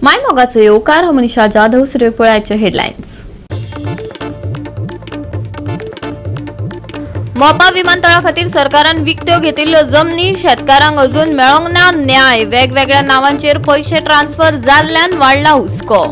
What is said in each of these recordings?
मायमोगाचो येवकार. हांव मनीषा जाधव. सुरवेक पळयाचे हेडलायन्स. मोपा विमानतळा खातीर सरकारान विकत्यो घेतिल्ल्यो जमनी शेतकारांक अजून मेळोंक ना न्याय. वेगवेगळ्या नावांचेर पयशे ट्रान्सफर जाल्ल्यान वाडला हुस्को.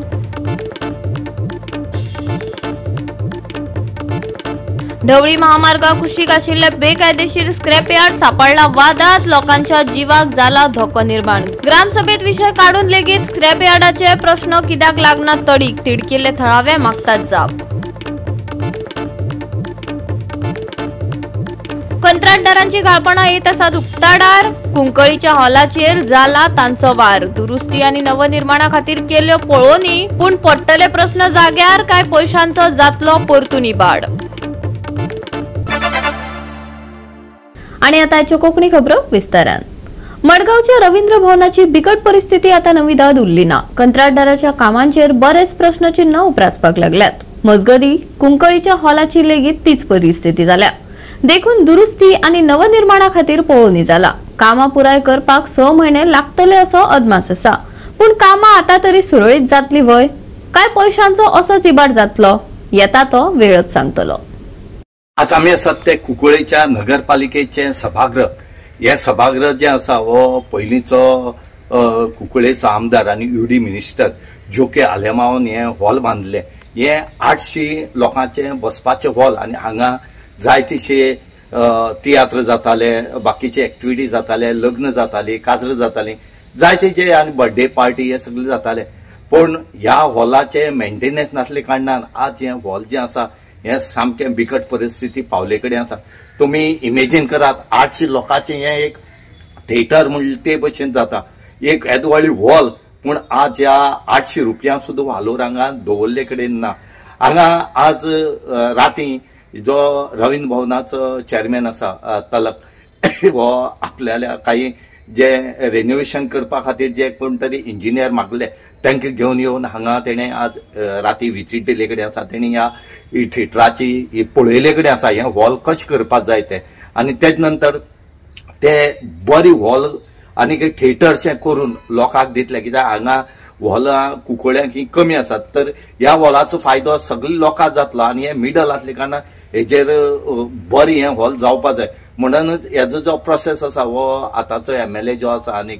ढवळी महामार्गा कुशीक आशिल्ले बेकायदेशीर स्क्रॅपयार्ड सापडला वादात. लोकांच्या जीवाक जाला धोको निर्माण. ग्रामसभेत विशय काडून लेगीत स्क्रॅपयार्डाचे प्रश्न कित्याक लागना तडीक. तिडकिल्ले थळावे मागतात जाप. कंत्राटदारांची घाळपणां येत आसात उक्ताडार. कुंकळीच्या हॉलाचेर जाला तांचो वार. दुरुस्ती आनी नवनिर्माणा खातीर केल्यो पळोवणी, पूण पडटले प्रस्न जाग्यार. काय पयशांचो जातलो परतून इबाड. आणि आता आयच्यो कोंकणी खबरो विस्तारान. मडगांवच्या रवींद्र भवनाची बिकट परिस्थिती आता नविदाद उरली ना. कंत्राटदाराच्या कामांचेर बरेच प्रश्नचिन्ह उप्रासपाक लागल्यात. मजगती कुंकळीच्या हॉलाची लेगीत तीच परिस्थिती जाल्या. देखून दुरुस्ती आनी नवनिर्माणा खातीर पळोवणी जाला. कामां पुराय करपाक 6 म्हयने लागतले असो अदमास आसा. पूण कामां आतां तरी सुरळीत जातली व्हय काय पयशांचो असोच इबाड जातलो, येता तो वेळच सांगतलो. आज आमी आसात ते कुंकळीच्या नगरपालिकेचे सभागृह. हे सभागृह जे आसा हो पयलींचो कुंकळेचो आमदार आनी युडी मिनिस्टर जोके आलेमावन हे हॉल बांदले. हे 800 लोकांचे बसपाचे हॉल आनी हांगा जायतेशे तियात्र जाताले, बाकीचे एक्टिविटी जाताले, लग्न जाताली, काजर जाताली, जायते जे आनी बर्थडे पार्टी हे सगळे जाताले. पूण ह्या हॉलाचे मेंटेनन्स नासले कारणान आज हे हॉल जे आसा हे सामकें बिकट परिस्थिती पावले कडेन आसा. तुमी इमेजीन करात, 800 लोकांचें हें एक थिएटर म्हणले ते भशेन जाता, एक येदो व्हडली हॉल. पूण आज ह्या 800 रुपयांक सुद्दां वालोर हांगा दवरले कडेन ना. हांगा आज राती जो रवींद्र भवनाचो चेअरमॅन आसा तलक, हो आपल्याल्या काही जे रेनोवेशन करपा खातीर जे कोण तरी इंजिनियर मागले तांकां घेवन येवन हांगा तेणें आज राती विजीट दिल्ले कडेन आसा. तेणी ह्या थिएटराची पळयले कडेन आसा हें हॉल कशें करपाक जाय तें, आनी तेज नंतर ते बरी हॉल आनी थिएटरशें करून लोकांक दितले. कित्याक हांगा हॉलां कुंकळ्यांक ही कमी आसात, तर ह्या हॉलाचो फायदो सगळे लोकांक जातलो आनी हे मिडल आसले कारणान हेजेर बरें हें हॉल जावपा जाय. म्हणूनच हेजो जो प्रोसेस आसा हो आतांचो एमएलए जो आसा आनी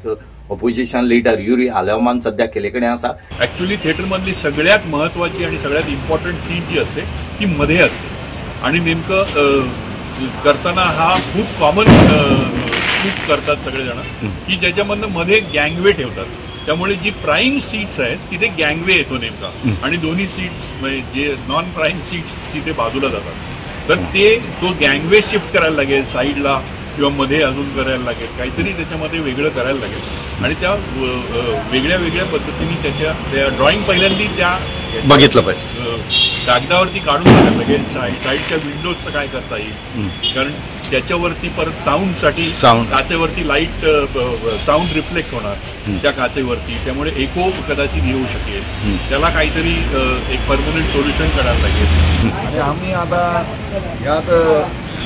ऑपोजिशन लिडर युरी आलेमान सध्या केले कडेन आसा. ॲक्च्युली थिएटरमधली सगळ्यात महत्त्वाची आणि सगळ्यात इम्पॉर्टंट सीट जी असते ती मध्ये असते आणि नेमकं करताना हा खूप कॉमन चूक करतात सगळेजण की ज्याच्यामधनं मध्ये गँगवे ठेवतात. त्यामुळे जी प्राईम सीट्स आहेत तिथे गँगवे येतो नेमका आणि दोन्ही सीट्स म्हणजे जे नॉन प्राईम सीट्स तिथे बाजूला जातात. तर ते तो गँगवे शिफ्ट करायला लागेल साईडला किंवा मध्ये अजून करायला लागेल, काहीतरी त्याच्यामध्ये वेगळं करायला लागेल आणि त्या वेगळ्या वेगळ्या पद्धतीने त्याच्या त्या ड्रॉइंग पहिल्यांदा त्या बघितलं पाहिजे, कागदावरती काढून टाकायला लागेल. साईडच्या विंडोजचं काय करता येईल, कारण त्याच्यावरती परत साऊंडसाठी काचेवरती लाईट साऊंड रिफ्लेक्ट होणार त्या काचेवरती, त्यामुळे एको कदाचित येऊ शकेल. त्याला काहीतरी एक परमनंट सोल्युशन करायला लागेल. आणि आम्ही आता ह्यात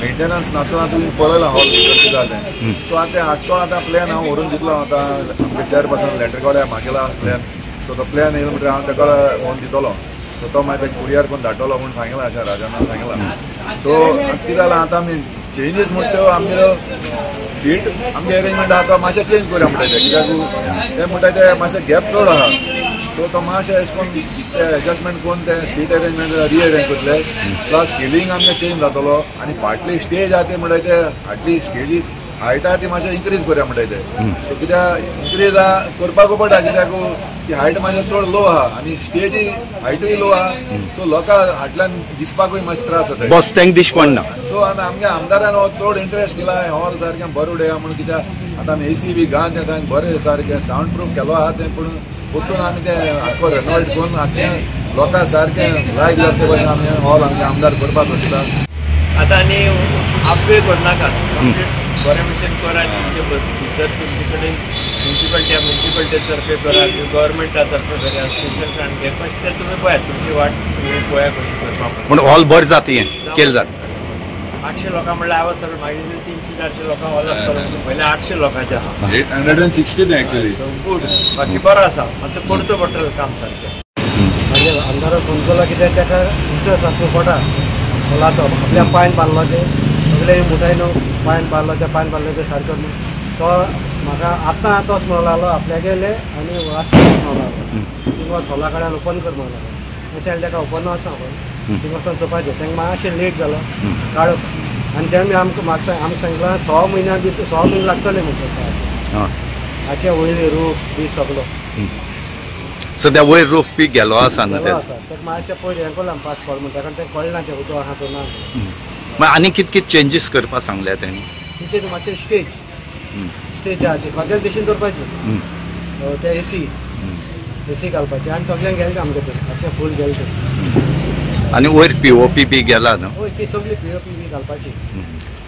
मेंटेनन्स नासतना तुमी पळयला हॉल कशें जालें. सो आतां आख्खो आतां प्लॅन हांव व्हरून दितलो. आतां आमच्या चेअरपर्सन लॅटर कोड्या मागयला प्लॅन, सो तो प्लॅन येयलो म्हणटकीर हांव ताका व्हरून दितलो. सो तो मागीर ताका कुरियर करून धाडटलो म्हूण सांगलां, अशें राजान सांगलां. सो कितें जालां आतां आमी चेंजीस म्हणटा त्यो आमगेलो सीट आमगे अरेंजमेंट आहा तो मातशें चेंज करुया म्हणटा ते, कित्याक ते म्हणटा ते मातशें गॅप चड आहा. सो तो मातशें अशें करून ते एडजस्टमेंट करून ते सीट अरेंजमेंट रिअरेंज करतले. प्लस सिलींग आमचें चेंज जातलो आनी फाटली स्टेज आहा ती म्हणटा ते फाटली स्टेजी हायट आहा ती मातशें इन्क्रीज करुया म्हणटा ते. सो कित्याक इन्क्रीज आहा करपाकू पडटा, कित्याक ती हायट मातशें चड लो आहा आनी स्टेजी हायटूय लो आहा. सो लोकांक फाटल्यान दिसपाकूय मातशें त्रास जाता, बस तांकां दिश्टी पडना. सो आनी आमगे आमदारान हो चड इंट्रस्ट दिला हॉल सारकें बरें उडया म्हणून, कित्याक आतां आमी एसी बी घालून तें सारकें बरें सारकें सावंड प्रूफ केलो आहा तें, पूण परतून आमी तें आख्खो रेनोवेट करून आख्खें लोकांक सारकें लायक जाता ते भशेन आमी हॉल आमचे आमदार करपाक सोदता. आतां आनी आपवे करनाका, बरे भशेन करात. तुमचे भितर तुमचे कडेन म्युनिसिपालिटी म्युनिसिपालिटी तर्फे करा, गव्हर्मेंटा तर्फे करा, स्पेशल सारकें कशें तें तुमी पळयात, तुमची वाट तुमी पळया कशी करपाक. पूण हॉल बरें जाता हें केलें जाता. 800 लोकां म्हणल्यार आवाज सगळें मागीर 300-400 लोकां हॉल आसतलो, पयलीं 800 लोकांचें आसा, 860 एक्चुअली. गुड, बाकी बरो आसा, मातसो करचो पडटलो काम सारकें. म्हणजे आमदाराक फोन केलो कित्याक ताका इंट्रस्ट आसलो पोटा हॉलाचो, आपल्या पांयन बांदलो ते सगळे मुठाय न्हू पांयन बांदलो, त्या पांयन बांदलो ते सारको न्हू. तो म्हाका आतां तोच म्हणो लागलो आपल्यागेले आनी वास म्हणो लागलो थिंगा वच हॉला कडेन ओपन कर म्हणो लागलो. अशें जाल्यार ताका ओपन आसा पळय थिंगा वचोन चोवपाचें, तांकां मातशें लेट जालो काडप. आनी तेमी आमकां म्हाका आमकां सांगलां 6 म्हयन्या भितर 6 म्हयने लागतले म्हणटा हाचे वयले रूफ बी सगलो. सद्या वयर रूफ बी गेलो आसा न्हू, आसा ताका मातशें पयर हें कोरलां पास पड म्हणटा, कारण तें कळना तें उदक आसा तो ना. मागीर आनी कितें कितें चेंजीस करपाक सांगल्या तेणी? तेचेर मातशें स्टेज स्टेज आहा ती हॉटेल देशीन दवरपाची, ते एसी एसी घालपाची आनी सगळ्यांक गेले आमगे ते आख्खे फूल गेले ते. आनी वयर पीओपी बी गेला न्हू? हय, ती सगळी पीओपी बी घालपाची.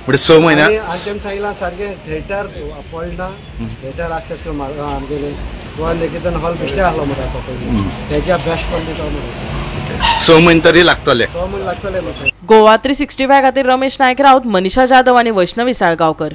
म्हणजे 6 म्हयन्या आनी तेम सांगलां सारकें थिएटर पडना, थिएटर आसता तशें करून आमगेलें गोवा निकेतन हॉल बेश्टे आहलो म्हणटा तो पयलीं, तेज्या बेस्ट पडली तो म्हणटा. 6 म्हयने तरी लागतले, 6 म्हयने लागतले मातशें. गोवा 365 खातीर रमेश नायक राऊत, मनीषा जाधव आनी वैष्णवी साळगांवकर.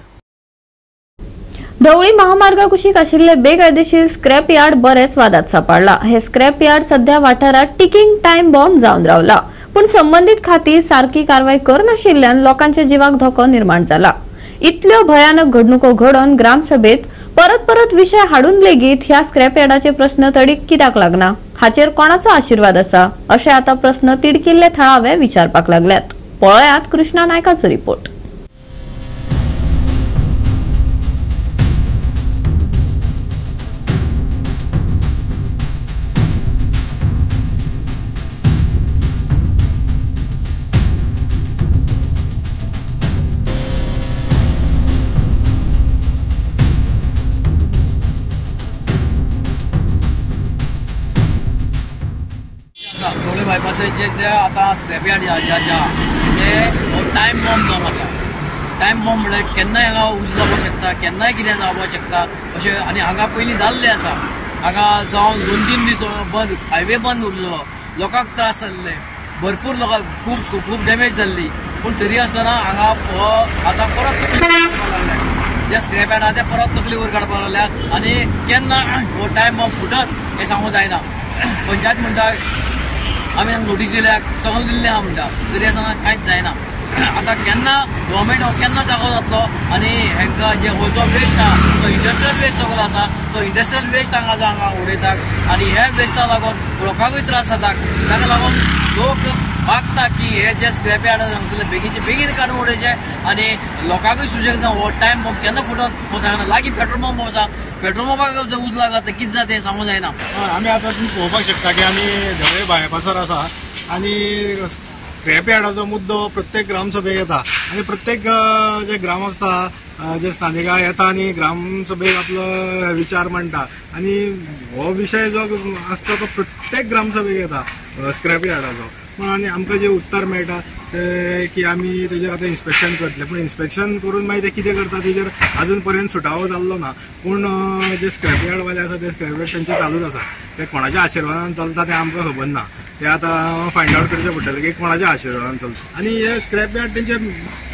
ढवळी महामार्गा कुशीक आशिल्ले बेकायदेशीर स्क्रॅप यार्ड बरेच वादात सापडला. हे स्क्रॅप यार्ड सध्या वाठारात टिकिंग टाइम बॉम्ब जावन रावला, पूण संबंधित खाती सारकी कारवाई करनाशिल्ल्यान लोकांच्या जिवाक धोको निर्माण जाला. इतल्यो भयानक घडणुको घडोवन ग्रामसभेत परत परत विशय हाडून लेगीत ह्या स्क्रॅप यार्डाचे प्रश्न तडीक कित्याक लागना, हाचेर कोणाचो आशीर्वाद आसा अशे आता प्रश्न तिडकिल्ले थळावे विचारपाक लागल्यात. पळयात कृष्णा नायकाचो रिपोर्ट. ढवळे बायपासाचे जे आतां स्क्रॅप यार्ड जे आहा ते टायम बॉम्ब जावन आसा. टायम बॉम्ब म्हणल्यार केन्नाय हांगा उजो जावपाक शकता, केन्नाय कितें जावपाक शकता अशें. आनी हांगा पयलीं जाल्लें आसा, हांगा जावन 2-3 दीस बंद, हायवे बंद उरलो, लोकांक त्रास जाल्ले, भरपूर लोकांक खूब खूब डॅमेज जाल्ली. पूण तरी आसतना हांगा आतां परत तकली काडपाक लागल्या, जे स्क्रॅप यार्ड आहा ते परत तकली वयर काडपाक लागल्या आनी केन्ना हो टायम बॉम्ब फुटत हें सांगूंक जायना. पंचायत म्हणटा आमी नोटीस दिल्या, सगळें दिल्लें आहा म्हणटा, तरी आसतना कांयच जायना. आतां केन्ना गव्हर्मेंट हो केन्ना जागो जातलो आनी हेंकां जे हो जो वेस्ट आहा तो इंडस्ट्रियल वेस्ट सगळो आसा, तो इंडस्ट्रियल वेस्ट हांगा जो हांगा उडयतात आनी ह्या वेस्टाक लागून लोकांकूय त्रास जाता. ताका लागून लोक मागता की हे जे स्क्रॅप यार्ड हांगासरले बेगीनचे बेगीन काडून उडयचे आनी लोकांकूय सुशेग जावं. हो टायम बॉम्ब केन्ना फुटत हो सांगना. लागीं पेट्रोल पंप आसा, पेट्रोल पंपाक जर उजो लागत तर कितें जाता तें सांगूंक जायना. आमी आतां तुमी पळोवपाक शकता की आमी ढवळे बायपासार आसा आनी स्क्रॅप यार्डाचो मुद्दो प्रत्येक ग्रामसभेक येता आनी प्रत्येक जे ग्रामस्थ जे स्थानिकां येता आनी ग्रामसभेक आपलो विचार मांडटा आनी हो विशय जो आसता तो प्रत्येक ग्रामसभेक येता स्क्रॅप यार्डाचो. पूण आनी आमकां जें उत्तर मेळटा ते की आमी तेजेर आतां इन्स्पेक्शन करतले, पूण इन्स्पेक्शन करून मागीर ते कितें करता तेजेर आजून पर्यंत सुटावो जाल्लो ना. पूण जे स्क्रॅप यार्डवाले आसा ते स्क्रॅप यार्ड तेंचे चालूच आसा, ते कोणाच्या आशिर्वादान चलता तें आमकां खबर ना, ते आतां फायंड आवट करचें पडटलें की कोणाच्या आशिर्वादान चलता. आनी हे स्क्रॅप यार्ड तेंचे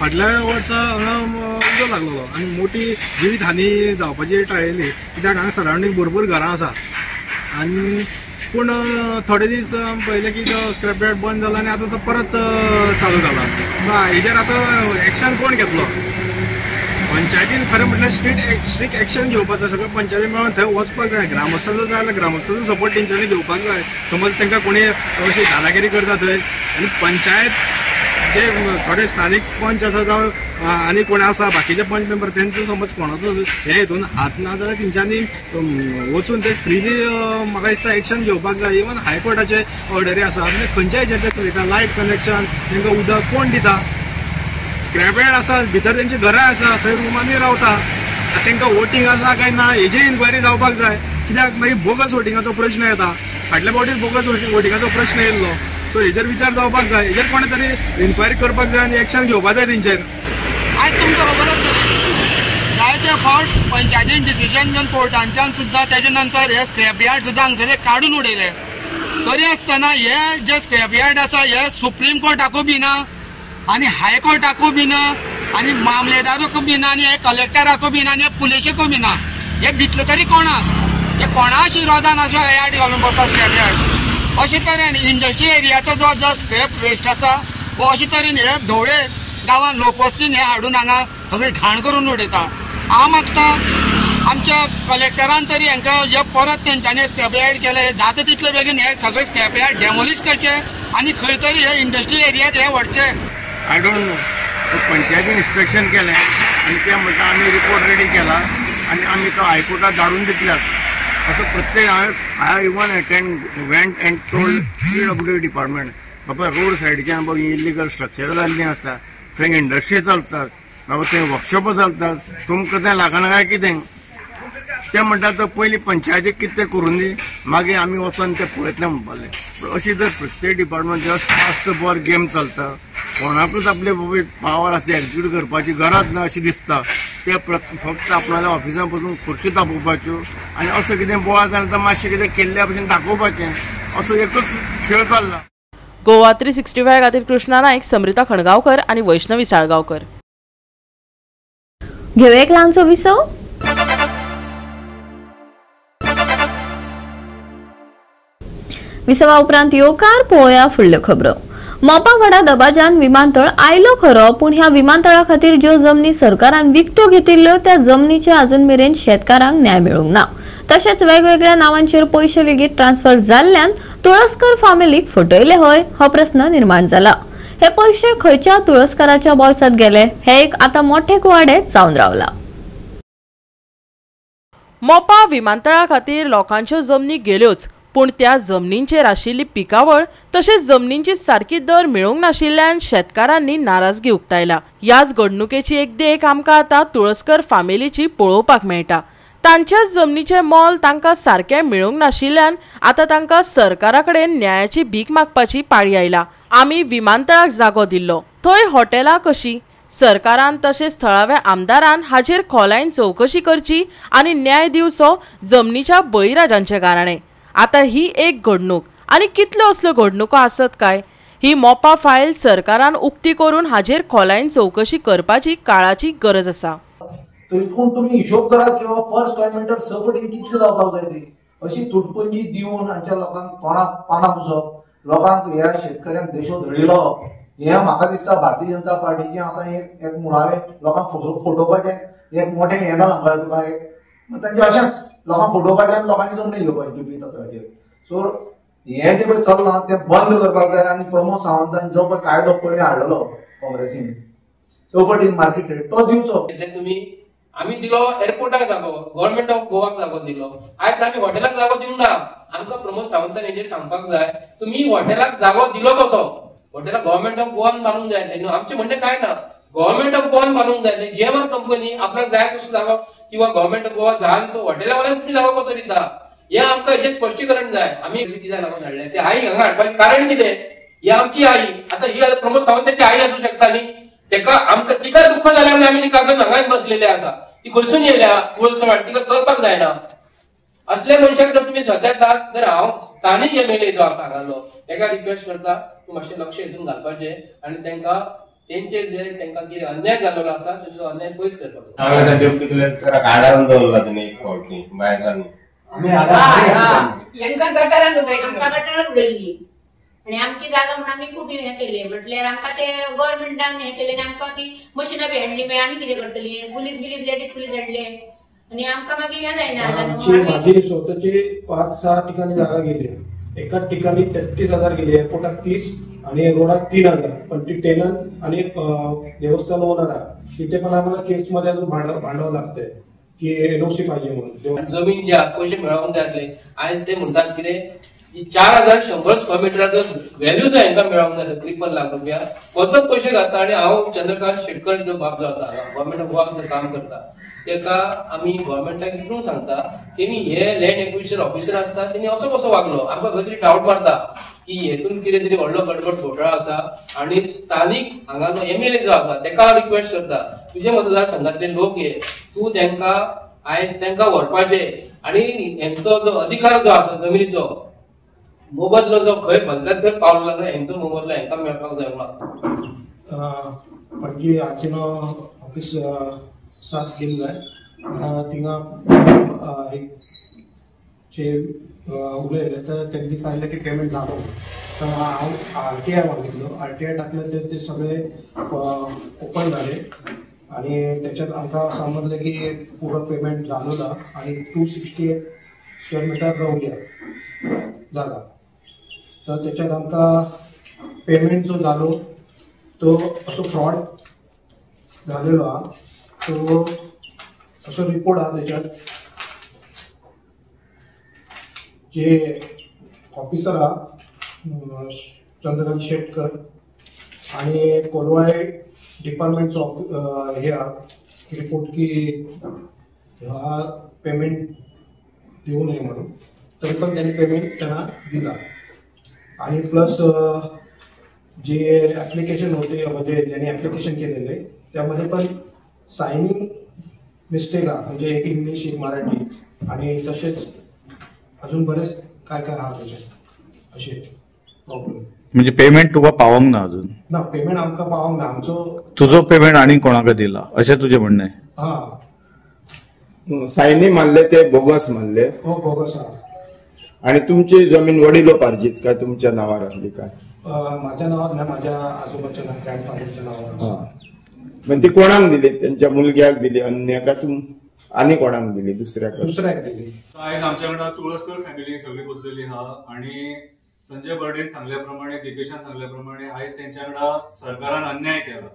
फाटल्या वर्सा हांगा उजो लागलेलो आनी मोठी जिवीत हानी जावपाची ट्राय येयली, कित्याक हांगा सरावंडींग भरपूर घरां आसा. आनी पूण थोडे दीस पळयलें की तो स्क्रॅप यार्ड बंद जाला आनी आतां तो परत चालू जाला. हेजेर आतां एक्शन कोण घेतलो? पंचायतीन खरें म्हटल्यार स्ट्रिक्ट एक्शन घेवपाचो, सगळें पंचायती मेळून थंय वचपाक जाय. ग्रामस्थांचो जाय जाल्यार ग्रामस्थांचो सपोर्ट तेंच्यांनी घेवपाक जाय. समज तांकां कोणी अशी दादागिरी करता थंय आनी पंचायत जे थोडे स्थानीक पंच आसा जावं आनी कोण आसा बाकीचे पंच मेंबर तेंचो समज कोणाचो हे हितून हात ना जाल्यार तेंच्यांनी वचून ते फ्रिली म्हाका दिसता एक्शन घेवपाक जाय. इवन हायकोर्टाचे ऑर्डरी आसा, म्हणजे खंयच्या हेजेर ते चलयता, लायट कनेक्शन तेंकां उदक कोण दिता? स्क्रॅप यार्ड आसा, भितर तेंची घरां आसा, थंय रुमांनी रावता, तांकां वोटींग आसा काय ना हेजी इन्क्वायरी जावपाक जाय. कित्याक मागीर बोगस वोटिंगाचो प्रश्न येता, फाटल्या फावटी बोगस वोटिंगाचो प्रश्न येयल्लो. सो हेजेर विचार जावपाक जाय, हेजेर कोणे तरी इन्क्वायरी करपाक जाय आनी एक्शन घेवपाक जाय तेंचेर. आयज तुमकां खबर आसतलें जायते फावट पंचायतीन डिसिजन घेवन कोर्टांच्यान सुद्दां तेजे नंतर हे स्क्रॅप यार्ड सुद्दां हांगसरले काडून उडयले, तरी आसतना हे जे स्क्रॅप यार्ड आसा हे सुप्रीम कोर्टाकूय बी ना, आनी हायकोर्टाकूय बी ना आनी मामलेदारूकूय बी ना आनी हे कलेक्टराकूय बी ना आनी हे पुलिशेकूय बी ना. हे भितले तरी कोणाक, हे कोणाशी रोदान अशें यार्ड घालून बसता स्क्रॅप यार्ड. अशे तरेन इंडस्ट्री एरियाचो जो जो स्क्रॅप वेस्ट आसा हो अशे तरेन हे ढवळे गांवान लोकवस्तीन हे हाडून हांगा सगळी घाण करून उडयता. हांव मागता आमच्या कलेक्टरान तरी हांकां हे परत तेंच्यांनी स्क्रॅप यार्ड केले जाता तितले बेगीन हे सगळे स्क्रॅप यार्ड डेमोलिश करचे आनी खंय तरी हे इंडस्ट्री एरियात हे व्हरचे. I don't know, पंचायतीन इन्स्पेक्शन केलें आनी ते म्हणटा आमी रिपोर्ट रेडी केला आनी आमी तो हायकोर्टात धाडून दितल्यात असो प्रत्येक. हांवें I even attend went and told PW department, बाबा रोड सायडीच्यान बाबा इलिगल स्ट्रक्चर जाल्लीं आसा, थंय इंडस्ट्री चलतात, बाबा थंय वर्कशॉपां चलतात, तुमकां तें लागना काय कितें? ते म्हणटा तो पयलीं पंचायतीक कितें करून दी, मागीर आमी वचोन ते पळयतले म्हणपाक लागले. अशी जर प्रत्येक department just pass the ball game चलता, कोणाकूच आपले बाबा पावर आसली एक्जिक्यूट करपाची गरज ना अशी दिसता. ते फक्त आपणाल्या ऑफिसान बसून खुर्ची तापोवपाच्यो आनी असो कितें बोवाळ जाल्यार तर मातशें कितें केल्ल्या भशेन दाखोवपाचें, असो एकूच खेळ चल्ला. गोवा 365 खातीर कृष्णा नायक, समृता खणगांवकर आनी वैष्णवी साळगांवकर. घेवया एक ल्हानसो विसव. विसवा उपरांत येवकार पळोवया फुडल्यो खबरो. मोपा व्हडा दबाज्यान विमानतळ आयलो खरो, पूण ह्या विमानतळा खातीर ज्यो जमनी सरकारान विकत्यो घेतिल्ल्यो त्या जमनीचे अजून मेरेन शेतकारांक न्याय मेळूंक ना. तशेंच वेगवेगळ्या नावांचेर पयशे लेगीत ट्रान्सफर जाल्ल्यान तुळसकर फामिलीक फटयले हय हो प्रस्न निर्माण जाला. हे पयशे खंयच्या तुळसकराच्या बोल्सांत गेले हे एक आतां मोठे कुवाडे जावन रावला. मोपा विमानतळा खातीर लोकांच्यो जमनी गेल्योच, पूण त्या जमनींचेर आशिल्ली पिकावळ तशेंच जमनींची सारकी दर मेळूंक नाशिल्ल्यान शेतकारांनी नाराजगी उक्तायला. ह्याच घडणुकेची एक देख आमकां आतां तुळसकर फामिलीची पळोवपाक मेळटा. तांच्याच जमनीचें मोल तांकां सारकें मेळूंक नाशिल्ल्यान आतां तांकां सरकारा कडेन न्यायाची भीक मागपाची पाळी आयला. आमी विमानतळाक जागो दिल्लो, थंय हॉटेलां कशीं? सरकारान तशेंच थळाव्या आमदारान हाचेर खोलायेन चवकशी करची आनी न्याय दिवचो जमनीच्या बळीराजांचें गाराणें. आतां ही एक घडणूक आनी कितल्यो असल्यो घडणुको आसत काय? ही मोपा फायल सरकारान उक्ती करून हाचेर खोलायेन चवकशी करपाची काळाची गरज आसा. थंयकून तुमी हिशोब करात किंवा पर स्क्वेअर मिटर 6 कोटी कितले जावपाक जाय ती अशी तुटपुंजी दिवन आमच्या लोकांक तोंडाक पानां पुसप, लोकांक ह्या शेतकऱ्यांक देशो धडी लावप, हें म्हाका दिसता भारतीय जनता पार्टीचें आतां एक मुळावें लोकांक फटोवपाचें एक मोठें हें जालां कळ्ळें तुका. एक तांचें अशेंच लोकांक फटोवपाचें आनी लोकांची जमनी घेवपाची टिपी तत्वाचेर. सो हें जें पळय चल्लां तें बंद करपाक जाय आनी प्रमोद सावंतान जो पळय कायदो पयलीं हाडलेलो काँग्रेसीन चौपटीन मार्केट रेट तो दिवचो. तुमी आमी दिलो एअरपोर्टाक जागो, गव्हर्मेंट ऑफ गोवाक जागो दिलो, आयज आमी हॉटेलाक जागो दिवंक ना. आमकां प्रमोद सावंतान हेजेर सांगपाक जाय, तुमी हॉटेलाक जागो दिलो कसो? हॉटेलाक गव्हर्मेंट ऑफ गोवान बांदूंक जाय न्हू. आमचें म्हणणें कांय ना, गव्हर्मेंट ऑफ गोवान बांदूंक जाय. जीएमआर कंपनी आपल्याक जाय तसो जागो किंवा गव्हर्मेंट ऑफ गोवा जाय तसो हॉटेला वाल्याक तुमी जागो कसो दिता, हें आमकां हेजेर स्पश्टीकरण जाय. आमी कित्याक लागून हाडलें ते आई हांगा हाडपाचें कारण कितें? ही आमची आई, आतां ही प्रमोद सावंताची आई आसूं शकता न्ही, तेका आमकां तिका दुख्ख जालें म्हणून आमी तिका हांगाच बसलेले आसा. ती खंयसून येयल्या तुळसकर, तिका चलपाक जायना. असल्या मनशाक जर तुमी सतायतात तर हांव स्थानीक एमएलए जो आसा हांगालो तेका रिक्वेस्ट करता तूं मातशें लक्ष हितून घालपाचें आनी तेंकां तेंचेर जे तेंकां कितें अन्याय जाल्लो आसा तेजो अन्याय पयस करपाचो. डेप्युटी कलेक्टराक आडावन दवरला तुमी एक फावटी बायलांनी. हेंकां गटारान आमकां गटारान उडयल्ली आनी आमची जागा म्हणून आमी खूब हें केलें म्हटल्यार आमकां ते गव्हर्मेंटान हें केलें आनी आमकां ती मशिनां बी हाडली, मागीर आमी कितें करतली? पुलीस बिलीस लेडीज पुलीस हाडले आनी आमकां मागीर हें जायना. माझी स्वतःची 5-6 ठिकाणी जागा गेली, एका ठिकाणी 33,000 गेली, एअरपोर्टात 30 आणि रोडात 3,000. पण ती टेनंट आणि देवस्थान ओनर आहे तिथे पण आम्हाला केसमध्ये अजून भांडावं लागतंय की एनओसी पाहिजे म्हणून. जमीन ज्या पयशे मेळोवंक जाय आसले आयज ते म्हणटात कितें 4,100 स्क्वेअर मिटराचो व्हॅल्यू जो हांकां मेळोवंक जाय 53 लाख रुपया स्वतःच पयशे घालता. आनी हांव चंद्रकांत शेटकर जो बाब जो आसा गव्हर्मेंट ऑफ गोवा काम करता तेका आमी गव्हर्मेंटाक विचारून सांगता तेणी हे लँड एक्विजिशन ऑफिसर आसता तेणी असो कसो वागलो, आमकां खंय तरी डावट मारता की हेतून कितें तरी व्हडलो गडबड घोटाळो आसा. आनी स्थानीक हांगा एमएलए जो आसा तेका हांव रिक्वेस्ट करता तुजे मतदारसंघातले लोक हे तूं तेंकां आयज तेंकां व्हरपाचें आनी हेंचो जो अधिकार जो आसा जमिनीचो मोबदलो जो खंय बदल्यात खंय पावलो जाल्यार हेंचो मोबदलो हेंकां मेळपाक जाय म्हणून. पणजी आर्टिनो ऑफिस सात गेल्लो थिंगा एक जे उलयले तर तेंणी सांगलें की पेमेंट जालो. तर हांव RTI मागितलो, RTI टाकलं तर ते सगळे ओपन झाले आणि त्याच्यात आमकां समजलं की पुरो पेमेंट जालो ना आणि 268 स्क्वेअर मिटर रावल्या जागा. तर त्याच्यात आमकां पेमेंट जो जालो तो असो फ्रॉड झालेलो आहा, तो असो रिपोर्ट आहा त्याच्यात जे ऑफिसर आहा चंद्रकांत शेटकर आणि कोलवाळे डिपार्टमेंटचो हे आहा रिपोर्ट की हा पेमेंट देऊ नये म्हणून, तरी पण त्यांनी पेमेंट त्यांना दिला. आणि प्लस जे ॲप्लिकेशन होते म्हणजे ज्यांनी ॲप्लिकेशन केलेले त्यामध्ये पण सायनिंग मिस्टेक आहा, म्हणजे एक इंग्लिश एक मराठी आणि तसेच अजून बरेच काय काय आहा त्याच्यात असे प्रॉब्लेम. म्हणजे पेमेंट तुका पावंक ना अजून? ना, पेमेंट आमकां पावंक ना. आमचो तुजो पेमेंट आनी कोणाक दिला अशें तुजें म्हणणें? हा, सायनी मारले ते बोगस मारले. हो, बोगस आहा. आणि तुमची जमीन वडिलोपार्जीच काय तुमच्या नावार आसली काय? माझ्या नावार ना, माझ्या आजोबाच्या नाव, ग्रँडफादरच्या नावार. म्हणजे ती कोणाक दिली? त्यांच्या मुलग्याक दिली अन्य काय तुम आनी कोणाक दिली? दुसऱ्याक दुसऱ्याक दिली. आयज आमच्या वांगडा तुळसकर फॅमिली सगळी बसलेली आहा आणि संजय बर्डेन सांगल्या प्रमाणे, दीपेशान सांगल्या प्रमाणे आयज तेंच्या वांगडा सरकारान अन्याय केला.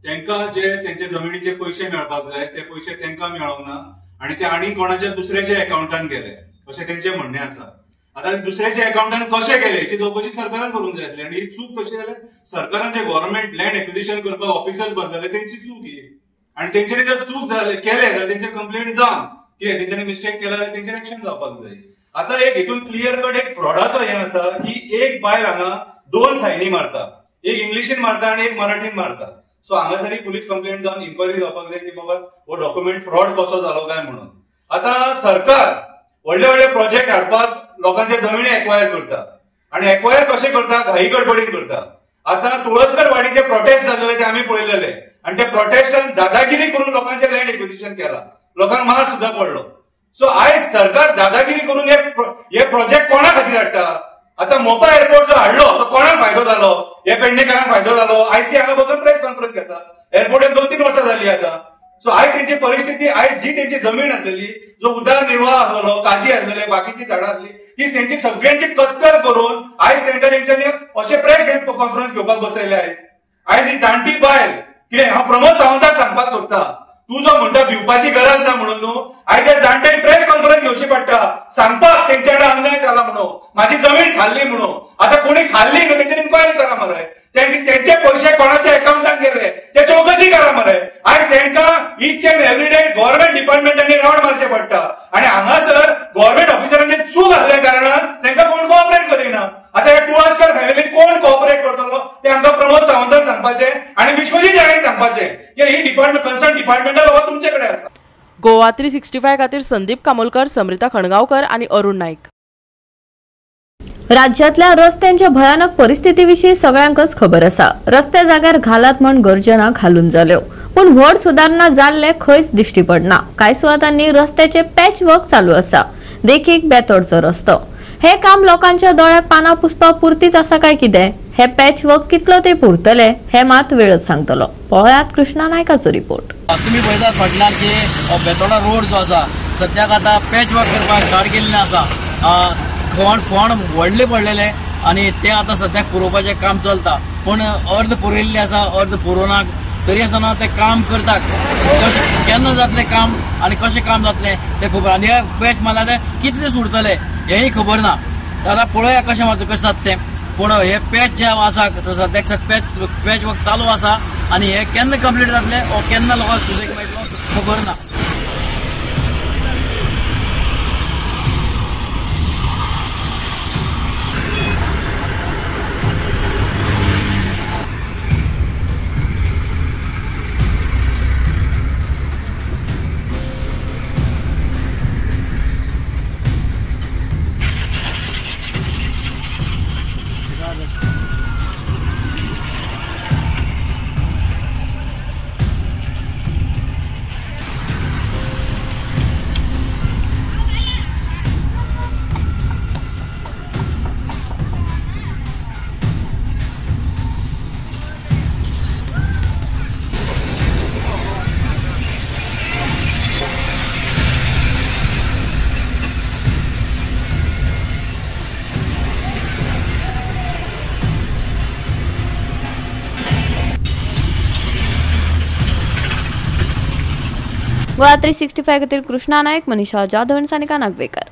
तेंका जे तेंच्या जमिनीचे पयशे मेळपाक जाय ते पयशे तेंका मेळोंक ना आणि ते आनी कोणाच्या दुसऱ्याच्या अकाउंटान गेले अशें तेंचें म्हणणें आसा. आतां दुसऱ्याच्या अकाउंटान कशें गेले हेची चवकशी सरकारान करूंक जाय आसली आनी ही चूक तशी जाल्यार सरकारान जे गव्हर्नमेंट लँड एक्विजिशन करपाक ऑफिसर्स बदलले तेंची चूक ही आनी तेंच्यांनी जर चूक जाले केले जाल्यार तेंचेर कंप्लेंट जावन कितें तेंच्यांनी मिस्टेक केला जाल्यार तेंचेर एक्शन जावपाक जाय. आतां एक हितून क्लियर कट एक फ्रॉडाचो हें आसा की एक बायल हांगा 2 सायनी मारता, एक इंग्लिशीन मारता आनी एक मराठीन मारता. सो हांगासर पुलीस कंप्लेंट जावन इन्क्वायरी जावपाक जाय की बाबा हो डॉक्युमेंट फ्रॉड कसो जालो काय म्हणून. आतां सरकार व्हडले व्हडले प्रोजेक्ट हाडपाक लोकांच्या जमिनी एक्वायर करता आनी एक्वायर कशें करता? घाई गडबडीन करता. आतां तुळसकर वाडीचे प्रोटेस्ट जाल्ले ते आमी पळयलेले आनी त्या प्रोटेस्टान दादागिरी करून लोकांचे लँड एक्विजिशन केला, लोकांक मार सुद्दां पडलो. सो आयज सरकार दादागिरी करून हे प्रोजेक्ट कोणा खातीर हाडटा? आतां मोपा एअरपोर्ट जो हाडलो तो कोणाक फायदो जालो? हे पेडणेकारांक फायदो जालो. आयज ती हांगा बसून प्रेस कॉन्फरन्स घेता. एअरपोर्टाक 2-3 वर्सां जाली आतां. सो आयज तेंची परिस्थिती, आयज जी तेंची जमीन आसलेली, जो उदरनिर्वाह आसलेलो, काजी आसलेले, बाकीची झाडां आसली, ती तेंची सगळ्यांची कत्तर करून आयज तेंकां तेंच्यांनी अशे प्रेस कॉन्फरन्स घेवपाक बसयले. आयज आयज ही जाणटी बायल कितें हांव प्रमोद सावंताक सांगपाक सोदता, तूं जो म्हणटा भिवपाची गरज ना म्हणून न्हू, आयज त्या जाणट्यांनी प्रेस कॉन्फरन्स घेवची पडटा सांगपाक तेंच्या कडेन अन्याय जाला म्हणून, माझी जमीन खाल्ली म्हणून. आतां कोणी खाल्ली न्हू तेंचेर इन्क्वायरी करा मरे, तेंचे पयशे कोणाच्या अकाउंटान गेले ते चवकशी करा मरे. आयज तेंकां each and every day government डिपार्टमेंटांनी रावंड मारचे पडटा आनी हांगासर गव्हर्नमेंट ऑफिसरांचे चूक आसल्या कारणान तेंकां कोण कोऑपरेट करिना. आतां ह्या तुळसकर फॅमिलीन कोण कोऑपरेट करतलो ते आमकां प्रमोद सावंतान सांगपाचें आनी विश्वजीत राणे सांगपाचें की ही डिपार्टमेंट कन्सर्न डिपार्टमेंटा बाबा तुमचे कडेन आसा. गोवा 365 खातीर संदीप कामोलकर, समृता खणगांवकर आनी अरुण नाईक. राज्यातल्या रस्त्यांच्या भयानक परिस्थितीविशीं सगळ्यांकच खबर आसा. रस्ते जाग्यार घालात म्हण गर्जना घालून जाल्यो, पूण व्हड सुदारणा जाल्ले खंयच दिश्टी पडना. कांय सुवातांनी रस्त्याचे पॅच वर्क चालू आसा, देखीक बेतोडचो रस्तो. हे काम लोकांच्या दोळ्याक पानां पुसपा पुरतीच आसा काय कितें? हे पॅच वर्क कितलो ते पुरतले हे मात वेळच सांगतलो. पळयात कृष्णा नायकाचो रिपोर्ट. तुमी पळयतात फाटल्यान की बेतोडा रोड जो आसा सद्याक आतां पॅच वर्क करपाक स्टार्ट केल्लें आसा. खण फोंड व्हडले पडलेले आनी ते आतां सद्याक पुरोवपाचें काम चलता, पूण अर्द पुरयल्लें आसा, अर्द पुरोवनाक. तरी आसतना ते काम करतात, कशें केन्ना जातलें काम आनी कशें काम जातलें तें खबर. आनी हे पॅच मारल्यार ते कितले सुटतले हेंय खबर ना. आतां पळोवया कशें कशें जाता तें. पूण हे पॅच जे आसा सद्याक पॅच वर्क चालू आसा आनी हे केन्ना कंप्लीट जातलें वो केन्ना लोकांक सुसेग मेळटलो खबर ना. गोवा 365 खातीर कृष्णा नायक, मनीषा जाधव आनी सानिका नागवेकर.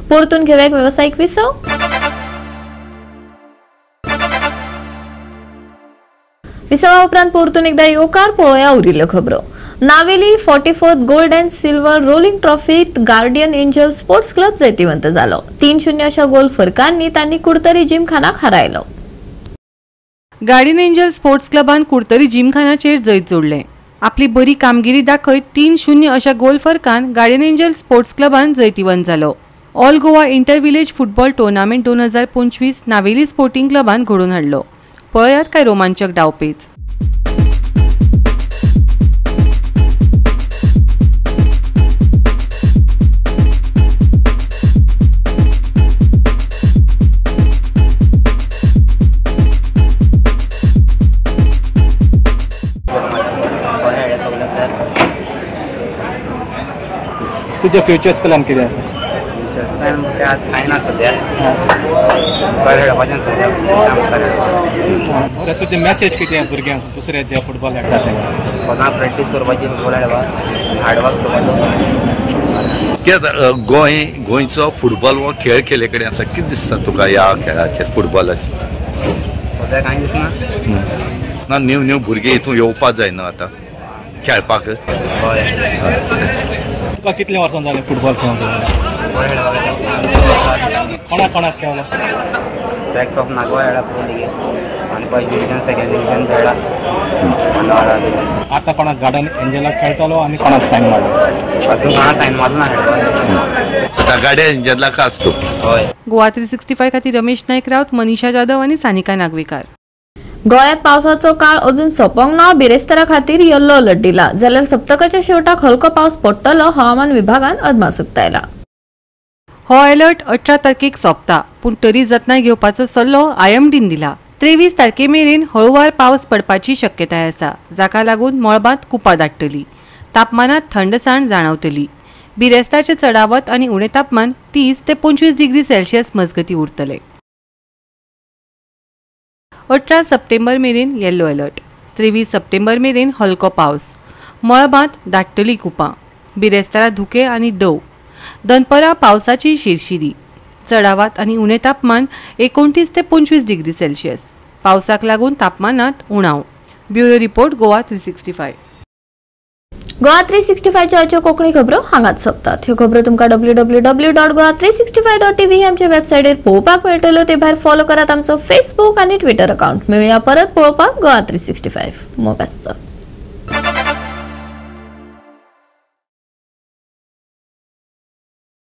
परतून घेवया एक वेवसायीक विसव. विसवा उपरांत परतून एकदा येवकार. पळोवया उरिल्ल्यो खबरो. Navelim 44th gold and silver rolling ट्रॉफीत guardian angel sports club जैतिवंत जालो. 3-0 अशा गोल फरकांनी तांणी कुडतरी जिमखानाक हारायलो. गार्डियन एंजल स्पोर्ट्स क्लबान कुडतरी जिमखानाचेर जैत जोडलें. आपली बरी कामगिरी दाखयत 3-0 अशा गोल फरकान गार्डियन एंजल स्पोर्ट्स क्लबान जैतिवंत जालो. All Goa inter village football tournament 2025 Navelim sporting क्लबान घडोवन हाडलो. पळयात काय रोमांचक डावपेच. तुझे फ्युचर्स प्लॅन कितें आसा? फ्युचर्स प्लॅन म्हळ्यार कांय ना सद्या, बरें खेळपाचें सद्या. तुजें मॅसेज कितें भुरग्यांक दुसरे जे फुटबॉल खेळटा ते? सदां प्रॅक्टीस करपाची, फुटबॉल खेळपाक, हार्डवर्क करपाचो. कित्याक गोंय गोंयचो फुटबॉल हो खेळ केले कडेन आसा, कितें दिसता तुका ह्या खेळाचेर फुटबॉलाचेर? सद्या कांय दिसना. ना, न्यू न्यू भुरगे हितून येवपा जायना आतां खेळपाक. तुका कितले वर्सां जालें फुटबॉल खेळूंक? कोणाक कोणाक खेळलो? टॅक्स ऑफ नागवा खेळा प्रो लिगेक आनी फर्स्ट डिविजन सेकंड डिविजन खेळा. आतां कोणाक गार्डन एंजलाक खेळटालो आनी कोणाक सायन मारलो? अजून कोणाक सायन मारलो ना खेळपाक. सद्या गार्डन एंजलाक आसतो. हय. गोवा 365 खातीर रमेश नायक राऊत, मनीषा जाधव आनी सानिका नागवेकार. गोंयांत पावसाचो काळ अजून सोंपोंक ना. बिरेस्तारा खातीर येल्लो अलर्ट दिला जाल्यार सप्तकाच्या शेवटाक हलको पावस पडटलो हवामान विभागान अदमास उक्तायला. हो अलर्ट 18 तारखेक सोंपता, पूण तरी जतनाय घेवपाचो सल्लो आयएमडीन दिला. 23 तारखे मेरेन हळुवार पावस पडपाची शक्यताय आसा, जाका लागून मळबांत कुपां दाट्टली, तापमानात थंडसाण जाणवतली. बिरेस्तारचें चडावत आनी उणें तापमान 30 ते 25 डिग्री सेल्सियस मजगती उरतलें. 18 सप्टेंबर मेरेन येल्लो अलर्ट. 23 सप्टेंबर मेरेन हलको पावस, मळबांत दाट्टली कुपां, बिरेस्तारा धुकें आनी दव, दनपरां पावसाची शिरशिरी, चडावात आनी उणें तापमान 29 ते 25 डिग्री सेल्सियस. पावसाक लागून तापमानात उणाव. Bureau report, Goa 365. Goa 365च्या आजच्यो Konkani खबरो हांगाच सोंपतात. ह्यो खबरो तुमकां www.goa365.tv ही आमच्या वेबसायटीर पळोवपाक मेळटल्यो. ते भायर फॉलो करात आमचो फेसबूक आनी ट्विटर अकाउंट. मेळुया परत पळोवपाक गोवा 365. मोग आसचो.